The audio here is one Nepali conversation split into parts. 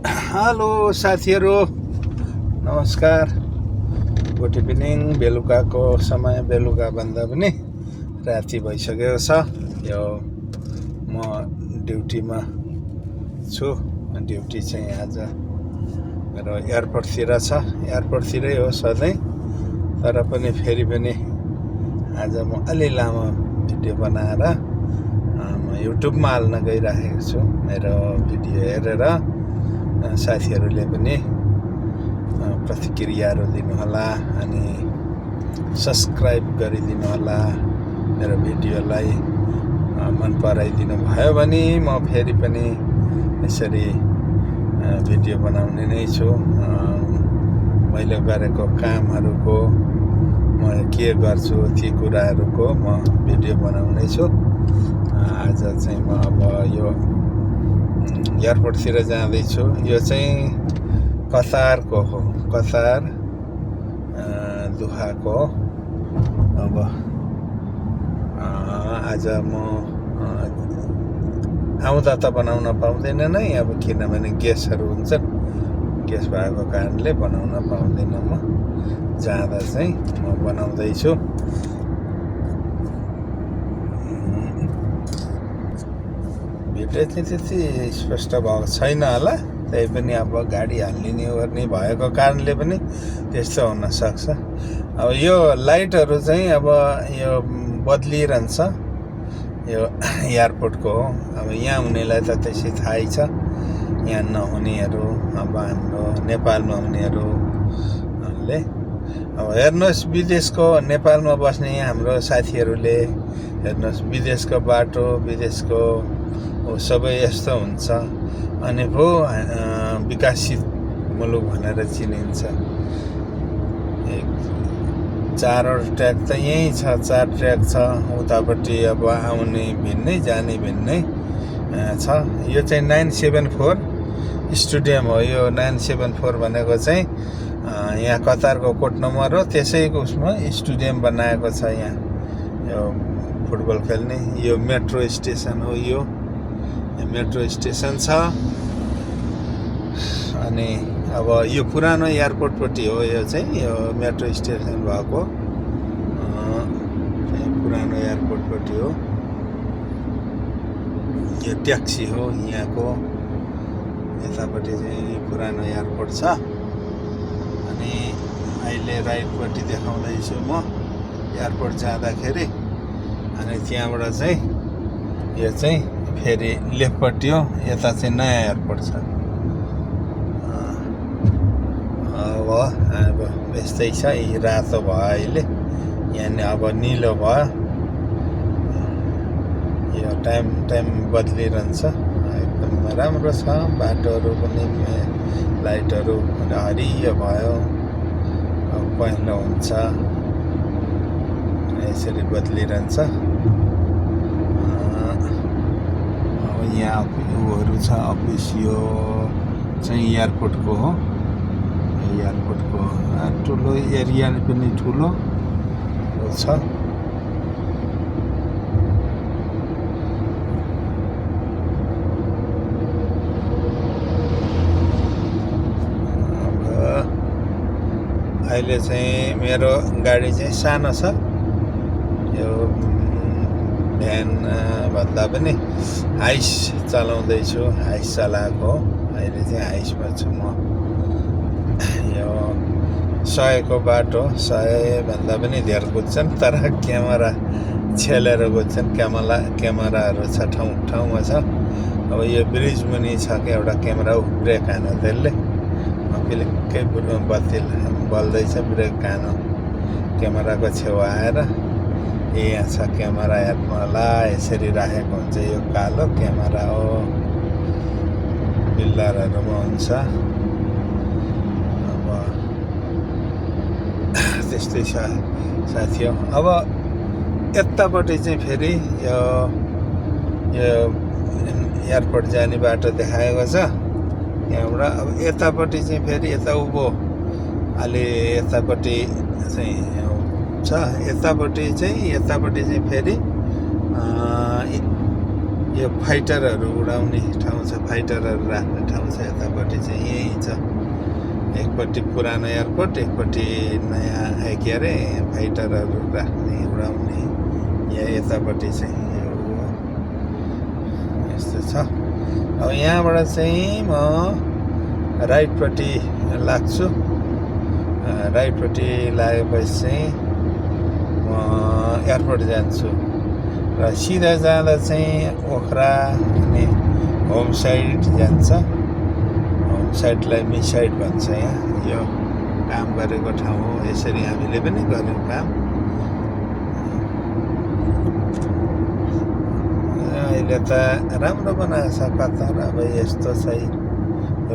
हेलो साथीहरू, नमस्कार। Good evening. बेलुकाको समय, बेलुका भन्दा पनि राति भइसकेको छ। यो म ड्युटीमा छु। ड्युटी चाहिँ आज मेरो एयरपोर्टतिर छ। एयरपोर्टतिरै हो सधैँ, तर पनि फेरि पनि आज म अलि लामो भिडियो बनाएर म युट्युबमा हाल्न गइरहेको छु। मेरो भिडियो हेरेर साथीहरूले पनि प्रतिक्रियाहरू दिनुहोला अनि सब्सक्राइब गरिदिनु होला। मेरो भिडियोलाई मन पराइदिनु भयो भने म फेरि पनि यसरी भिडियो बनाउने नै छु। मैले गरेको कामहरूको म के गर्छु ती कुराहरूको म भिडियो बनाउने छु। आज चाहिँ म अब यो एयरपोर्टतिर जाँदैछु। यो चाहिँ कतारको हो, कतार दोहाको। अब आज म आउँदा त बनाउन पाउँदैन नै, अब किनभने गेस्टहरू हुन्छन्। गेस्ट भएको कारणले बनाउन पाउँदैन। म जाँदा चाहिँ म बनाउँदैछु। भिडियो चाहिँ त्यति स्पष्ट भएको छैन होला, त्यही पनि अब गाडी हालिने गर्ने भएको कारणले पनि त्यस्तो हुनसक्छ। अब यो लाइटहरू चाहिँ अब यो बदलिरहन्छ। यो एयरपोर्टको हो। अब यहाँ हुनेलाई त त्यसै थाहै छ, यहाँ नहुनेहरू, अब हाम्रो नेपालमा हुनेहरूले अब हेर्नुहोस्, विदेशको नेपालमा बस्ने हाम्रो साथीहरूले हेर्नुहोस्, विदेशको बाटो, विदेशको सबै यस्तो हुन्छ। अनि भो विकसित मुलुक भनेर चिनिन्छ। 4 ट्र्याक त यहीँ छ, 4 ट्र्याक छ। उतापट्टि अब आउने भिन्नै जाने भिन्नै छ। यो चाहिँ 974 स्टेडियम हो। यो 974 भनेको चाहिँ यहाँ कतारको कोड नम्बर हो। त्यसैको उसमा स्टेडियम बनाएको छ यहाँ, यो फुटबल खेल्ने। यो मेट्रो स्टेसन हो। यो मेट्रो स्टेसन छ। अनि अब यो पुरानो एयरपोर्टपट्टि हो। यो चाहिँ यो मेट्रो स्टेसन भएको पुरानो एयरपोर्टपट्टि हो। यो ट्याक्सी हो यहाँको। यतापट्टि चाहिँ पुरानो एयरपोर्ट छ। अनि अहिले राइटपट्टि देखाउँदैछु म एयरपोर्ट जाँदाखेरि। अनि त्यहाँबाट चाहिँ यो चाहिँ फेरि लेफ्टपट्टि हो। यता चाहिँ नयाँ एयरपोर्ट छ। अब यस्तै छ। यी रातो भयो अहिले, यहाँ अब निलो भयो। यो टाइम बदलिरहन्छ। एकदम राम्रो छ। बाटोहरू पनि लाइटहरू हरियो भयो, पहेँलो हुन्छ, यसरी बदलिरहन्छ। यहाँ उयोहरू छ अफिस। यो चाहिँ एयरपोर्टको हो। एयरपोर्टको ठुलो एरिया पनि ठुलो छ। अहिले चाहिँ मेरो गाडी चाहिँ सानो छ। यो भ्यान भन्दा पनि हाइस चलाउँदैछु। हाइस चलाएको हो। अहिले चाहिँ हाइसमा छु म। यो 100 बाटो, 100 भन्दा पनि धेर कुद्छन्, तर क्यामेरा छेलेर कुद्छन्। क्यामेराहरू छ, ठाउँमा छ। अब यो ब्रिज मुनि छ कि एउटा क्यामेरा, ब्रेक हान्यो त्यसले, पिलिक्कै बत्ती बल्दैछ, ब्रेक हान्यो, क्यामेराको छेउ आएर। यहाँ छ क्यामेरा, हेर्नु होला। यसरी राखेको हुन्छ। यो कालो क्यामेरा हो, पिल्लरहरूमा हुन्छ। अब त्यस्तै छ साथी हो। अब यतापट्टि चाहिँ फेरि यो एयरपोर्ट जाने बाटो देखाएको छ यहाँबाट। अब यतापट्टि चाहिँ फेरि यता उँभो अलि यतापट्टि चाहिँ छ। यतापट्टि चाहिँ फेरि यो फाइटरहरू उडाउने ठाउँ छ, फाइटरहरू राख्ने ठाउँ छ। यतापट्टि चाहिँ यही छ, एकपट्टि पुरानो एयरपोर्ट, एकपट्टि नयाँ के अरे फाइटरहरू राख्ने उडाउने। यहाँ यतापट्टि चाहिँ यस्तो छ। अब यहाँबाट चाहिँ म राइटपट्टि लाग्छु। राइटपट्टि लागेपछि चाहिँ म एयरपोर्ट जान्छु र सिधा जाँदा चाहिँ ओखरा अनि होम साइड जान्छ। होम साइडलाई मिड साइड भन्छ। यहाँ यो काम गरेको ठाउँ हो। यसरी हामीले पनि गऱ्यौँ काम। अहिले त राम्रो बनाएको छ कता र अब यस्तो चाहिँ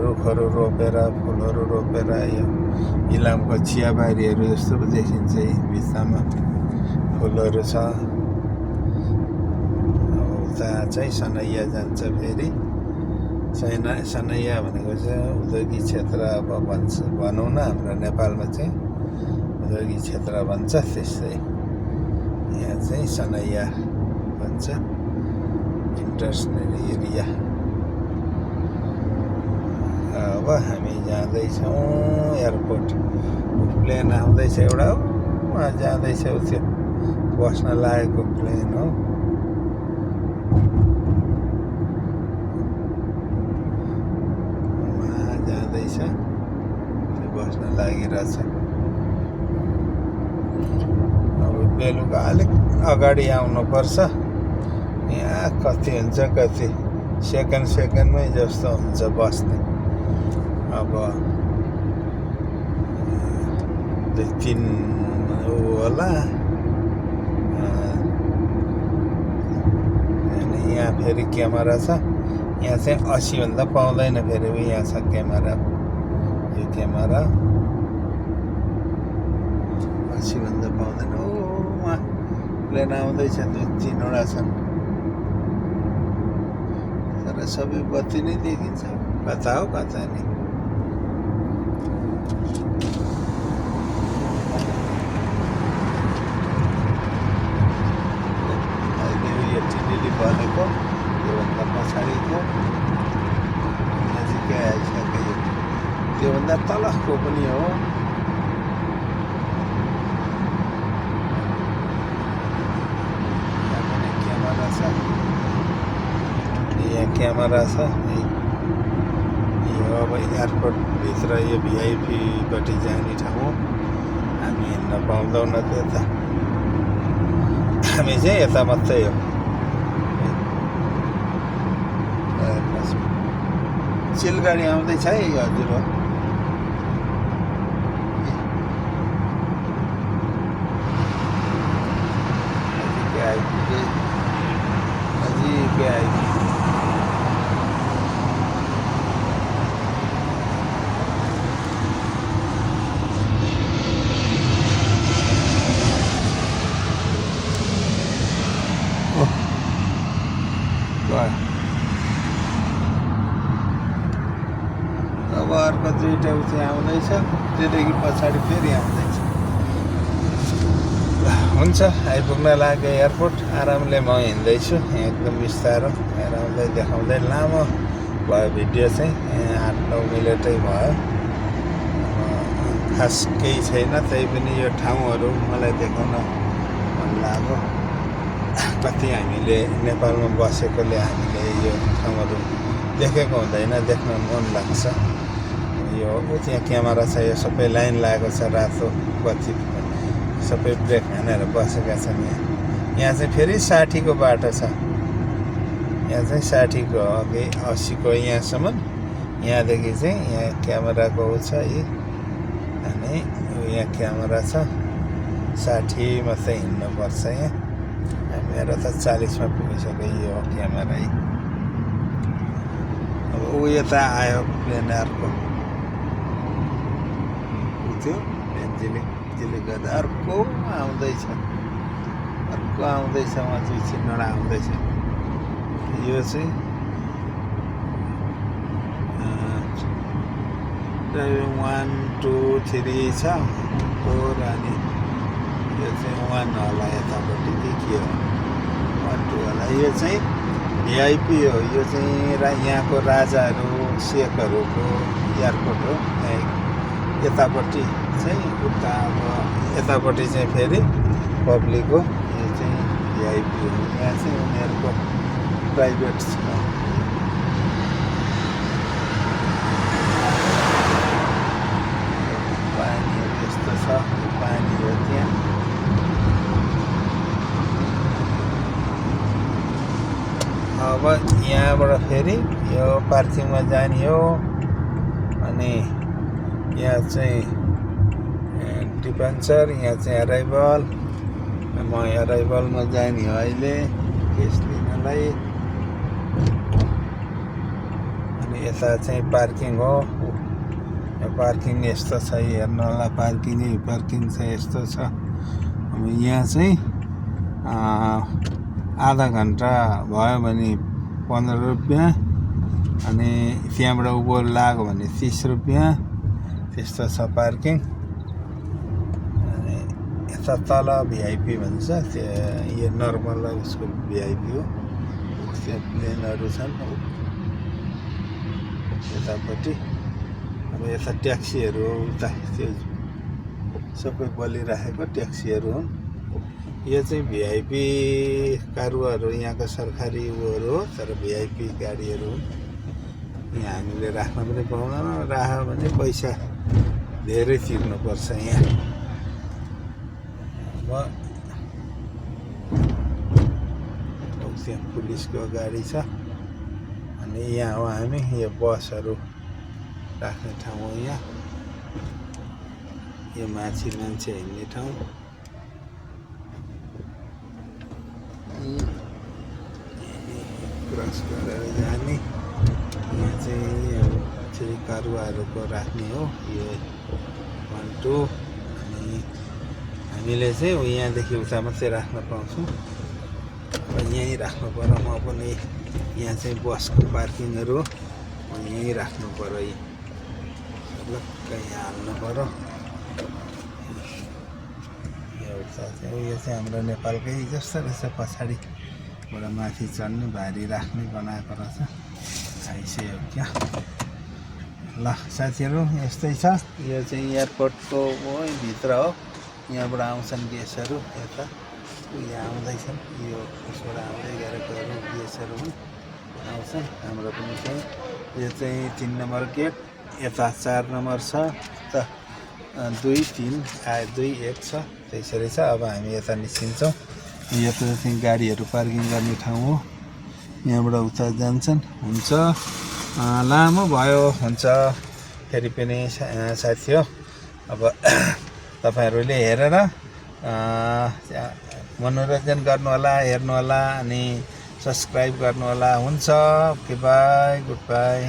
रुखहरू रोपेर फुलहरू रोपेर यो इलामको चियाबारीहरू जस्तो पो देखिन्छ। बिचमा फुलहरू छ। उता चाहिँ सनैया जान्छ। फेरि सनैया भनेको चाहिँ उद्योगिक क्षेत्र अब भनौँ न, हाम्रो नेपालमा चाहिँ उद्योगिक क्षेत्र भन्छ। त्यस्तै यहाँ चाहिँ सनैया भन्छ, इन्डस्ट्रियल एरिया। अब हामी जाँदैछौँ एयरपोर्ट। प्लेन आउँदैछ एउटा, उहाँ जाँदैछ त्यो बस्न लागेको प्लेन हो। उहाँ जाँदैछ, त्यो बस्न लागिरहेछ। अब बेलुका अलिक अगाडि आउनुपर्छ। यहाँ कति हुन्छ, कति सेकेन्डमै जस्तो हुन्छ बस्ने। अब 2-3 होला। अनि यहाँ फेरि क्यामेरा छ। यहाँ चाहिँ 80 भन्दा पाउँदैन। फेरि यहाँ छ क्यामेरा। यो क्यामेरा 80 भन्दा पाउँदैन। उहाँ प्लेन आउँदैछ, 2-3वटा छन् तर सबै बत्ती नै देखिन्छ। कता हो कता नि। भनेको त्योभन्दा पछाडिको नजिकै आइसक्यो। त्योभन्दा तलको पनि हो। क्यामेरा छ, यहाँ क्यामेरा छ। यो अब एयरपोर्टभित्र यो भिआइपीपट्टि जाने ठाउँ हो। हामी हिँड्न पाउँदैनौँ त्यता। हामी चाहिँ यता मात्रै हो। चिलगाडी आउँदैछ है हजुर हो। नजिकै आइपुगे। अब अर्को 2टा उति आउँदैछ, त्योदेखि पछाडि फेरि आउँदैछ। हुन्छ, आइपुग्न लाग्यो एयरपोर्ट। आरामले म हिँड्दैछु एकदम बिस्तारो। आरामले देखाउँदै लामो भयो भिडियो चाहिँ, 8-9 मिनटै भयो। खास केही छैन, त्यही पनि यो ठाउँहरू मलाई देखाउन मन लाग्यो। कति हामीले नेपालमा बसेकोले हामीले यो ठाउँहरू देखेको हुँदैन, देख्न मन लाग्छ। यो त्यहाँ क्यामेरा छ। यो सबै लाइन लागेको छ, रातो बत्ती सबै ब्रेक हानेर बसेका छन्। यहाँ चाहिँ फेरि 60को बाटो छ। यहाँ चाहिँ 60को अघि 80को यहाँसम्म। यहाँदेखि चाहिँ यहाँ क्यामेराको छ यी। अनि यहाँ क्यामेरा छ। 60 मात्रै हिँड्नुपर्छ यहाँ। मेरो त 40मा पुगिसक्यो यो क्यामेरा। अब ऊ यता आयो प्लेन अर्को। त्यो प्लेनले गर्दा अर्को आउँदैछ। उहाँ चाहिँ चिन्नडा आउँदैछ। यो चाहिँ 1, 2, 3 छ 4 अनि यो चाहिँ 1 होला। यतापट्टि के हो 1, 2 होला। यो चाहिँ भिआइपी हो यो चाहिँ यहाँको राजाहरू शेखहरूको एयरपोर्ट हो। यतापट्टि चाहिँ उता अब यतापट्टि चाहिँ फेरि पब्लिक हो। यो चाहिँ भिआइपी हो। यहाँ चाहिँ उनीहरूको प्राइभेट छ। पानीहरू यस्तो छ, पानी हो त्यहाँ। अब यहाँबाट फेरि यो पार्किङमा जाने हो। अनि यहाँ चाहिँ डिपेन्चर, यहाँ चाहिँ अराइभल। म अराइभलमा जाने हो अहिले केस लिनलाई। अनि यता चाहिँ पार्किङ हो। यो पार्किङ यस्तो छ, हेर्नु होला। पार्किङ चाहिँ यस्तो छ। अब यहाँ चाहिँ आधा घन्टा भयो भने 15 रुपियाँ, अनि त्यहाँबाट उँभो लाग्यो भने 30 रुपियाँ। त्यस्तो छ पार्किङ। अनि यता तल भिआइपी भन्छ, यो नर्मल उसको भिआइपी हो। त्यहाँ प्लेनहरू छन् यतापट्टि। अब यता ट्याक्सीहरू हो, उता त्यो सबै बोलिराखेको ट्याक्सीहरू हुन्। यो चाहिँ भिआइपी कारुवाहरू यहाँको सरकारी उयोहरू हो, तर भिआइपी गाडीहरू हुन्। यहाँ हामीले राख्न पनि पाउँदैन, राख्यो भने पैसा धेरै तिर्नुपर्छ यहाँ। अब त्यहाँ पुलिसको गाडी छ। अनि यहाँ हो हामी, यो बसहरू राख्ने ठाउँ हो। यहाँ यो मान्छे हिँड्ने ठाउँ। क्रस गरेर जाने। यहाँ चाहिँ कारुवाहरूको राख्ने हो। यो 1 2। अनि हामीले चाहिँ यहाँदेखि उता मात्रै राख्न पाउँछौँ। अब यहीँ राख्नु पर्यो। म पनि यहाँ चाहिँ बसको पार्किङहरू हो, यहीँ राख्नु पर्यो। लक्क यहाँ हाल्नु पर्यो। यो चाहिँ हाम्रो नेपालकै जस्तो रहेछ, पछाडिबाट माथि चढ्ने भारी राख्ने बनाएको रहेछ। आइसक्यो क्या। ल साथीहरू, यस्तै छ। यो चाहिँ एयरपोर्टको भित्र हो। यहाँबाट आउँछन् गेस्टहरू, यता यहाँ आउँदैछन्। यो उसबाट आउँदै गरेकोहरू गेस्टहरू हुन्, आउँछन्। हाम्रो पनि चाहिँ यो चाहिँ 3 नम्बर गेट। यता 4 नम्बर छ, त 2 3 2 1 छ, त्यसरी छ। अब हामी यता निस्किन्छौँ। यता चाहिँ गाडीहरू पार्किङ गर्ने ठाउँ हो। यहाँबाट उता जान्छन्। हुन्छ, लामो भयो, हुन्छ फेरि पनि साथी हो। अब तपाईँहरूले हेरेर मनोरञ्जन गर्नुहोला, हेर्नुहोला, अनि सब्सक्राइब गर्नुहोला। हुन्छ, ओके, बाई, गुड बाई।